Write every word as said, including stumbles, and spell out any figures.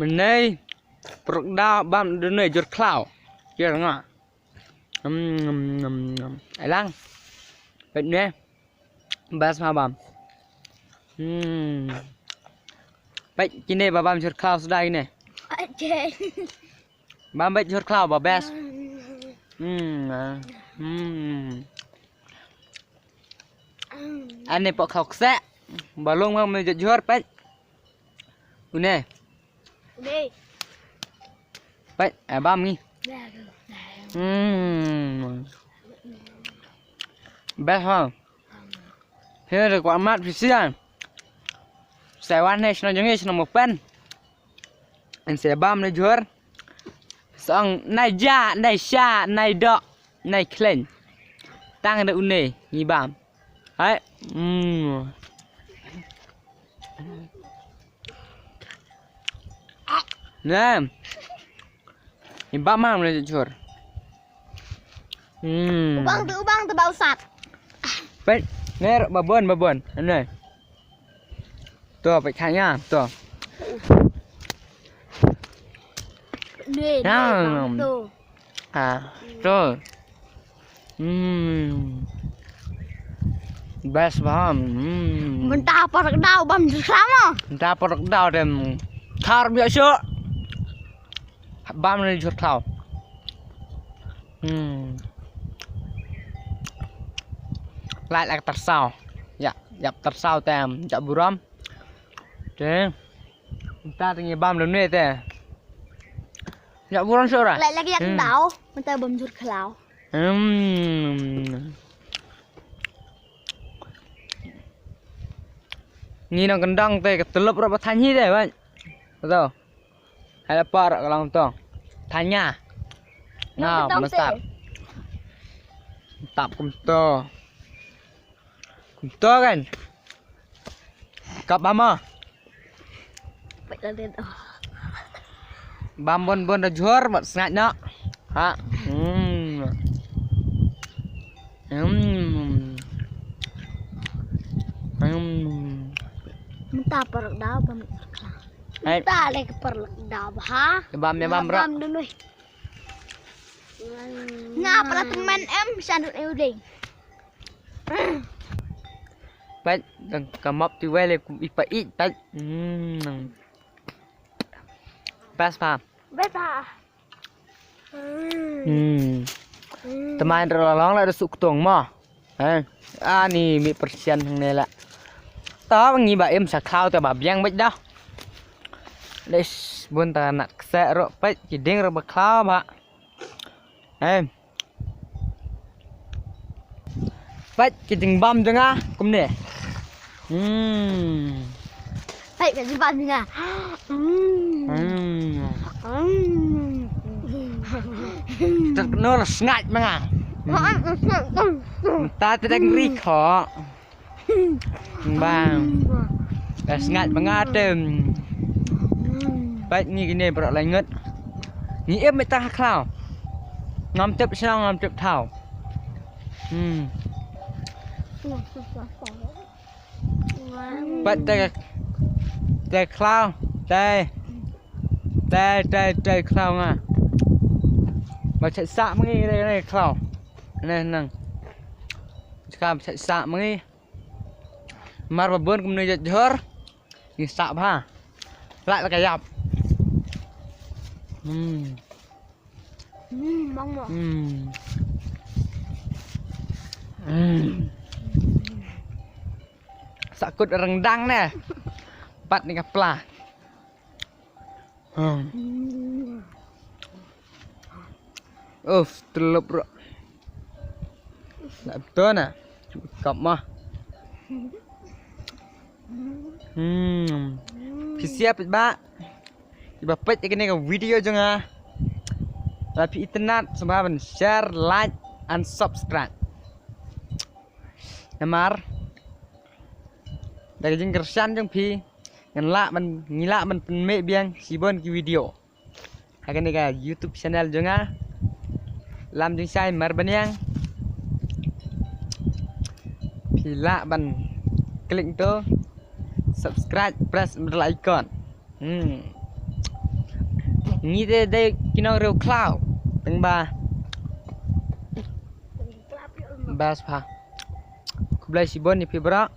Mynne, prok da bam dune jur khlaw. Jur nga. Hmm, hmm, hmm, hmm. Ai lang. Peit ne. Best ma bam. Hmm. Peit kine ba bam jur khlaw sdai ne. Bam peit jur khlaw ba best. Hmm. Hmm. Ane pok khlaw kse. Ba long ma me jur peit. Une. Dei. Peit, eh, bam ngi. Hmm. Best ha. Phi da kwah mad phi sian. Sa wan ne shnong jong ngi shnong Mopen. Yn sa bam ne jur. Song nai ja, nai sha, nai dok, nai khleng. Tang da une ngi bam. Hai. Hmm. Ne. Ibam ma mle jur. Hmm. Ubang tu, ubang tu bau sat. Peit, ner babon, babon. Ne. Tu, peit kanya, tu. Ne, ne, bang tu. Ah, tu. Hmm. Best bam. Hmm. Mynta park daw bam jur khlaw mo. Mynta park daw dem. Thar biak syo. Bam ne jur khlaw. Hmm. Lai lak tarsaw. Ya, yap tarsaw tem. Jak burom. Te. Mynta te ngi bam dum ne te. Yak buran sura. Lai lagi yak daw, mynta bam jur khlaw. Hmm. Ngi nang kyndang te ka tyllup ruh ba than hi te, wan. Betul. Hai la par ka long to. Tanya. Nga mesti. Tap kumto. Kumto kan. Kap bam ah. Bam bun bun da jhur bad sngaid noh. Ha. Hmm. Hmm. Hmm. Mynta paralok daw bam. Mynta leh paralok daw bha. Bam ya bam bro. Bam dulu. Nga pala temen em sandut euding. Peit, dang ka map ti wei le kum i pa i peit. Hmm. Best pa. Best pa. Hmm. Tymmen ruh la long la da suk tong mo. Hei. Ani mi persian hang ne la. Ta ngi ba im sa khlaw ta ba biang beit dah. Des bun ta nat kse ruh peit ki ding ruh ba khlaw ba. Hei. Peit ki jingbam jong nga kumne. Hmm. Peit ki jingbam jong nga. Hmm. Hmm. Hmm. Tak nor sngaid ma nga. Hmm. Ta te dang ri kho. Bang. Ka sngaid ba nga te. Peit ngi kine baroh lai ngut. Ngi im mynta ha khlaw. Ngam tip shnong ngam tip thaw. Hmm. Peit te, te khlaw te. Te te te khlaw nga. Ba chait sah ma ngi te khlaw. Ne nang. Chait sah ma ngi. Mar ba bun kumne jot jhur. Ngi sah bha. Lah la ka ïap. Hmm. Hmm, bang mo. Hmm. Hmm. Sah kut rendang ne. Pat ni ka pla. Hmm. Uf, tyllup ruh. Lah betul na. Kap mah. Hmm. Phi siap ba. Iba peit ïa kane ka video jong nga. Lada phi itynnad sngewbha ban share, like and subscribe. Namar da ka jingkyrshan jong phi ngan lah ban, ngi lah ban pynmih biang shibun ki video ha kane ka YouTube channel jong nga, Lam Jingshai Marbaniang. Phi lah ban click to subscribe, press bell icon. Hmm. Ngi te dei ki nongriew khlaw. Tang ba best pha. Khublei shibun ïa phi baroh.